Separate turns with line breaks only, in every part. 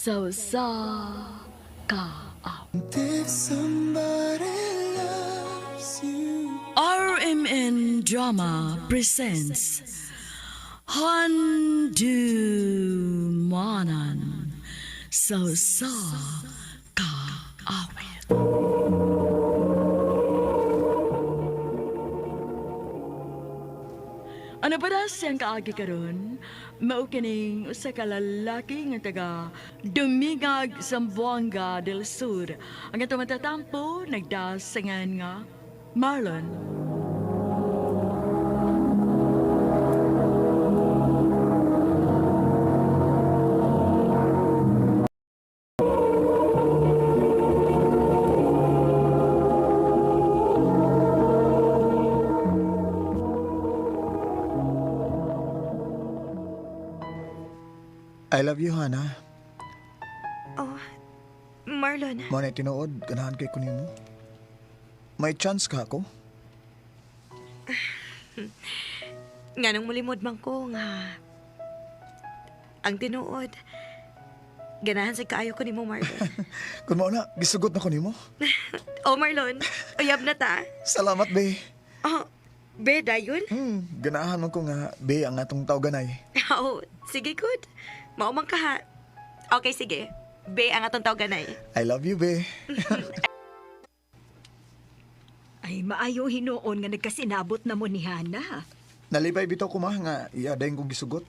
Sa usa ka
If somebody loves you.
RMN Drama presents Handumanan sa usa ka awit. Ano pa na siyang kaagi karon? Mao kining usa ka lalaki nga taga Dumingag, Zamboanga del Sur. Ang atong matatampo nagdasingan nga Marlon.
I love you, Hana.
Oh, Marlon.
Mo na tinuod, ganahan kay kunin mo. May chance ka ako?
Nga nang mulimod man ko nga. Ang tinuod. Ganahan sa kaayo ko nimo, Marlon.
Kung mao na, gisugot na ko nimo.
Oh, Marlon. Uyab na ta.
Salamat, be.
Oh, be, dayon.
Ganahan man ko nga, be, ang atong tawganay.
Oh, sige, good. Mao man ka ha. Okay, sige. Be, ang atong tawganay.
I love you, be.
Ay, maayo hinuon nga nagkasinabot na mo ni Hana.
Nalipay bitaw ko ma nga iya dayon kong gisugot.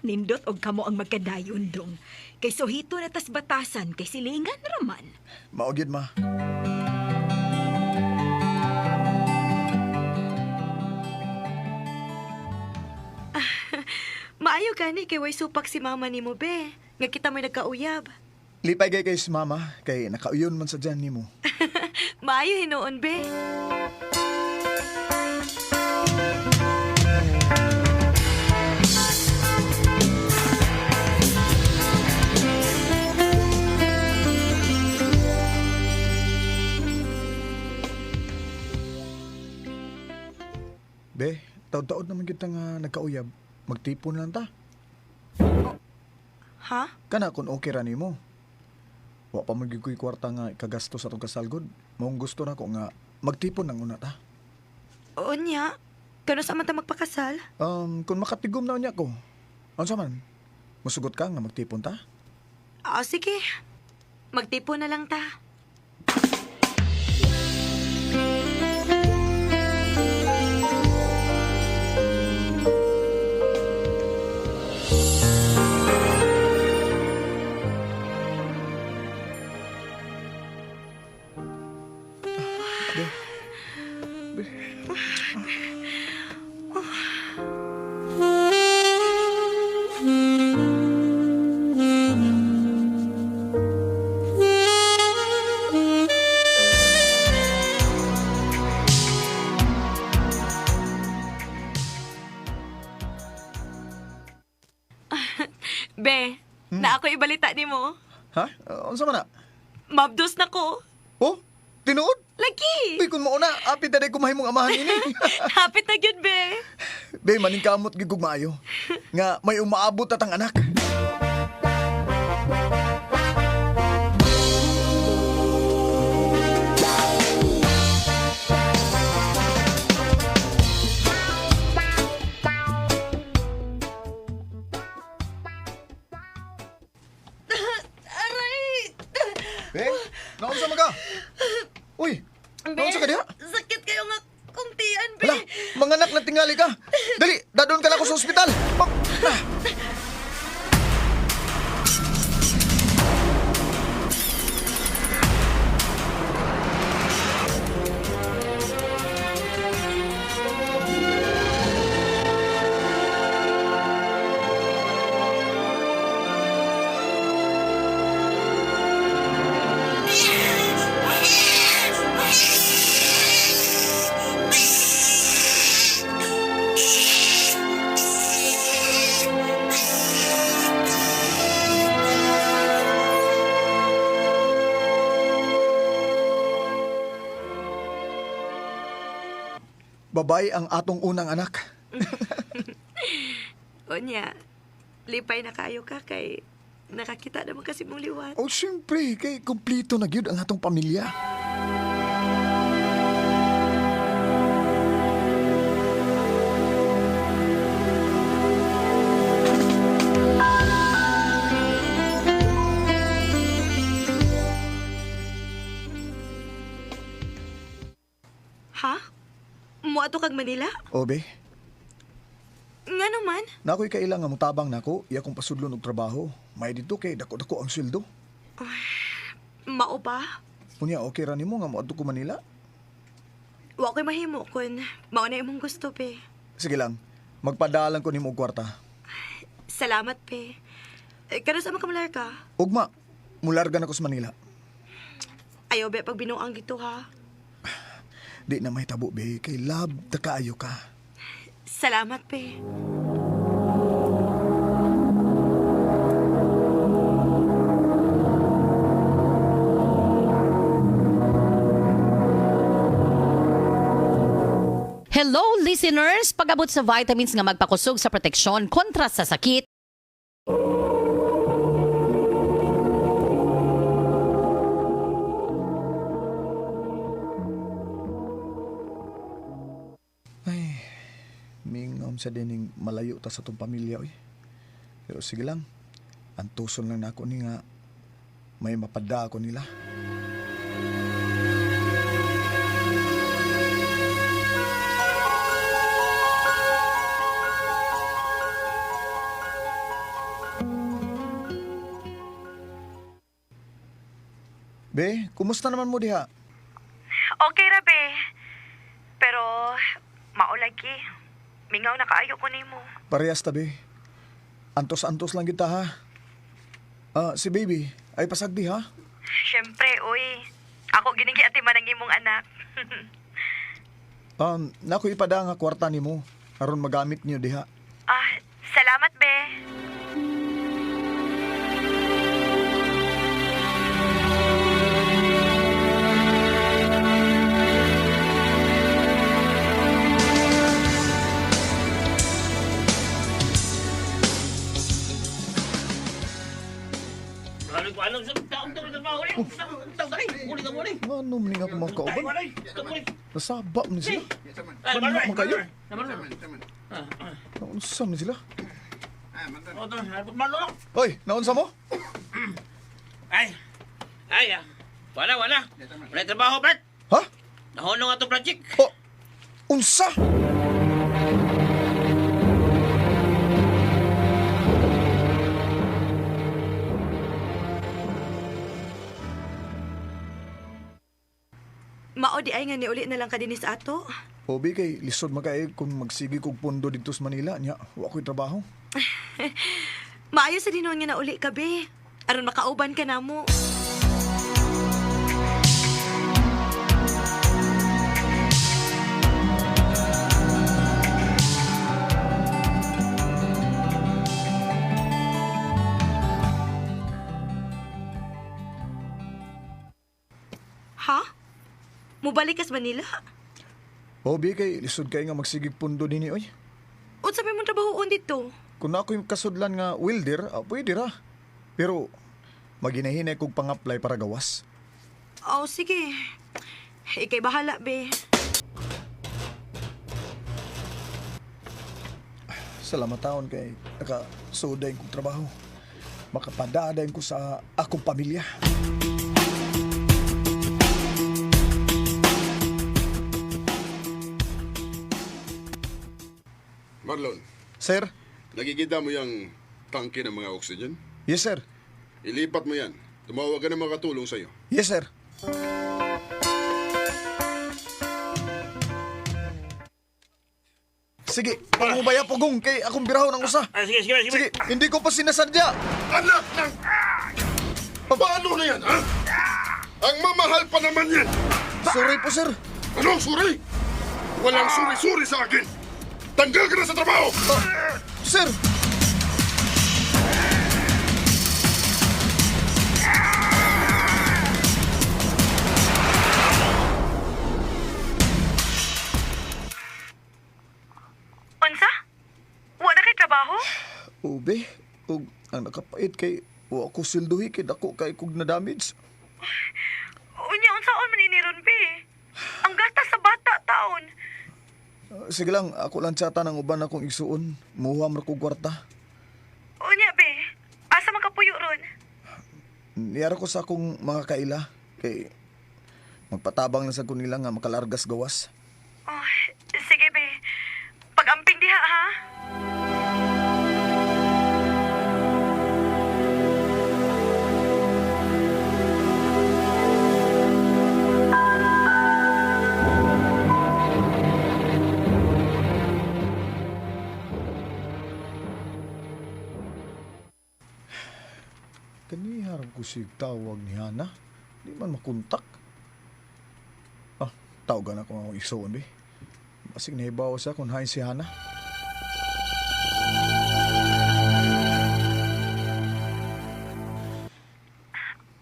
Nindot og kamo ang magkadayon dong. Kay suhito na tas batasan kay silingan raman.
Mao gyud ma.
Maayo gani kay way supak si mama nimo, be. Nga kita may nagkauyab.
Lipay kay kay si mama kay nakauyon man sa dyan nimo.
Maayo hinuon, be.
Be, taod-taod naman kita nga nagkauyab. Magtipon lang ta.
Ha?
Kana kung okay ra nimo. Wa pa man gyud ko'y kwarta nga ikagastos sa atong kasalgod. Maong gusto na ko nga magtipon nang una ta.
Oo niya. Kano sa man ta magpakasal?
Kung makatigom na niya ko. Unsa man? Musugot ka nga magtipon ta?
Ah, sige. Magtipon na lang ta.
Be. Be.
Be, na ako ibalita nimo.
Ha? Unsa man na?
Mabdos na ko.
Oh, tinuod?
Lagi!
Uy, kung mauna, apit na ko mahimong amahan ini.
Hapit na gyud, be.
Be, maningkamot gyud kog maayo. Nga may umaabot atang anak.
Aray!
Be, naunsa man ka? Uy, naunsa ka diha?
Sakit kayo nga kung tiyan, be.
Hala, mga anak na tingali ka. Dali, dadon ka na ako sa ospital. Pag, ah. Babae ang atong unang anak.
Unya, lipay na kayo ka kay Nakakita naman kasi mong liwat.
Oh, siyempre, kay kumplito na gyud ang atong pamilya.
Ha? Muadto kag Manila?
Obe,
Nga naman.
na ako'y kaila nga mutabang nako, iya kong pasudlon og trabaho. May dito kay dako-dako ang sweldo.
Mao ba?
Unya, okay ra nimo nga moadto ko Manila?
Wa ko'y mahimo kun mao na imong gusto, pe.
Sige lang, magpadalan ko nimo og kwarta.
Salamat, pe. Eh, Kanus ama kamular ka?
Ugma, mularga na ko sa Manila.
Ayaw be pag binuang dito ha.
Di na may tabo, be. Kay love, ta kaayo ka.
Salamat, pe.
Hello listeners! Pag-abot sa vitamins nga magpakusog sa proteksyon kontra sa sakit,
Ay, mingom sa dining malayo ta sa tong pamilya, oy. Pero sige lang, antuson lang nako ni nga may mapada ako nila. Be, kumusta naman mo diha?
Okay ra, be. Pero mao lagi. Mingaw na kaayo ko nimo.
Parehas tabi. Antos-antos lang kita ha. Ah, si baby, ay pasagdi ha.
Siyempre, uy. Ako ginigi ati man ang imong anak.
Nako ipada nga kwarta nimo aron magamit niyo diha.
Ah, salamat, be.
Ngano man nga akong mga kauban? Nasaba man sila. Manhap man kayo. Naunsa man sila? Hoy, naunsa mo?
Ay, ay, ah. Wala, wala. Wala trabaho, Bert.
Ha?
Nahulong ato project.
Oh, unsa?
Mao di ay nga niuli na lang ka dinhi sa ato.
Obi kay lisod makay kung magsige kog pundo dito sa Manila nya, wa ko'y trabaho.
Maayo sa dinon nga nauli ka, be. Aron makauban ka namo. Ha? Mubalik ka sa Manila?
Obi kay lisod kay nga magsigig pundo dinhi oy.
Unsa may mong trabahoon dito?
Kung ako yung kasudlan nga welder, ah, pwede ra. Pero maginahinay kog pang-apply para gawas.
Oh, sige. Ikay bahala, be.
Salamat taon kay nakasuday kong trabaho. Makapadadayon ko sa akong pamilya.
Marlon,
Sir?
nakikita mo yung tangke ng mga oxygen?
Yes, sir.
Ilipat mo yan. Tumawag ka ng mga katulong sa'yo.
Yes, sir. Sige, pangubaya pugong kay akong birahon ang usa.
Ay, sige, sige, sige.
Sige, hindi ko pa sinasadya.
Anak ng... Paano na yan, ha? Ang mamahal pa naman yan!
Sorry po, sir.
Anong suri? Walang suri-suri sa akin! Tanggal ka na sa trabaho!
Sir!
Unsa? Wala kay trabaho?
Ube, ug ang nakapait kay Wa ko silduhi kay dako kay kog na damage.
Unya, unsaon man ini ron, be? Ang gata sa bata taon.
Sige lang, ako lang tsata ng uban akong igsuon. Muha man ko kwarta.
Unya, be. Asa man kapuyo ron?
Niyara ko sa akong mga kaila kay magpatabang na sa ko nila nga makalargas gawas.
Oh, sige, be. Pag-amping diha, ha?
Kanihar ko sig tawag ni Hana. Di man makontak. Ah, tawagan ako akong igsuon be. Basig nahibaw sa kung hain si Hana.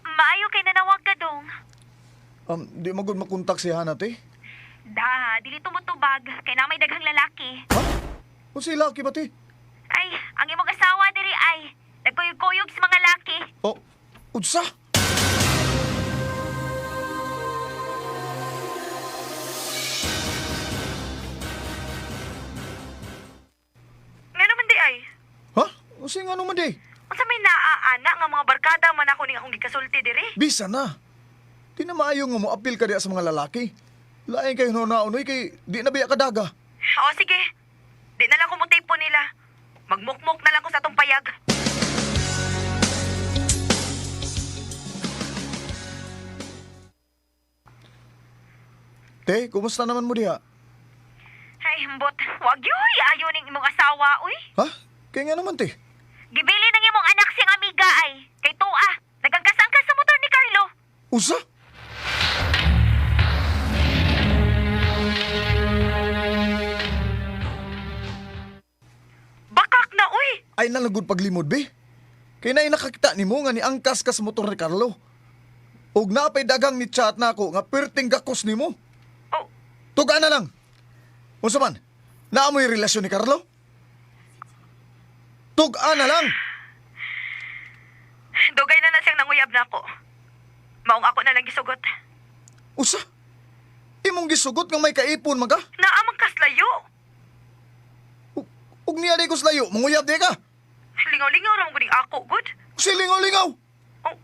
Maayo kay nanawag ka dong.
Di magud makontak si Hana te.
Da, dili tumutubag kay na may daghang lalaki.
Ha? Kung si laki ba te?
Ay, ang imong asawa diri ay nagkuyog-kuyog sa mga laki.
Oh, unsa?
Ngano man di ay?
Ha? Unsa nga naman di?
Unsa may naaana nga mga barkada man ako ning akong gikasulti diri?
Bisa na. Di na maayo nga moapil ka diya sa mga lalaki. Lain kayo naon kay di na biya kadaga.
O sige. Di na lang ko mo nila. Magmukmok na lang ko sa atong payag.
Te, kumusta naman mo diha?
Ay, hambot. Wag yoy, ayo ning imong asawa, uy.
Ha? Kaya nga naman te.
Gibili ng imong anak siyang amiga ay. Kay tuwa, nagangkas-angkas sa motor ni Carlo.
Usa?
Bakak na, uy.
Ay nalagod paglimod be. Kay naay nakakita nimo nga ni angkas ka sa motor ni Carlo. Ug napay dagang ni chat nako nga perting gakos nimo.
Oh,
Tuga na lang. Unsa man? Naa mo'y relasyon ni Carlo? Tuga na lang.
dugay na na siyang nanguyab na ako. Maong ako na lang gisugot.
Usa? Imong gisugot nga may kaipon man ka?
Naamang kaslayo.
Ug niya di ko slayo, manguyab di ka.
Lingaw-lingaw ra man guning ako, good.
Silingaw-lingaw.
Oh,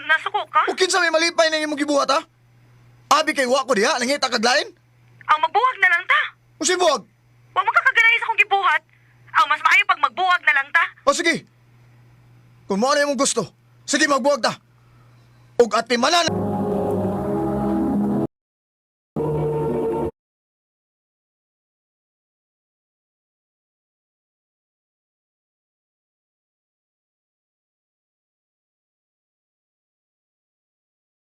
nasuko ka?
Ug kinsa may malipay na imong gibuhat ha? Abi kay wa ko diha, nangita kag lain?
Ang magbuwag na lang ta.
Unsay buwag?
Wa man ka kaganahi sa akong gibuhat. Ang mas maayo pag magbuwag na lang ta.
O sige. Kung mo na imong gusto, sige magbuwag ta. Ug atimanan.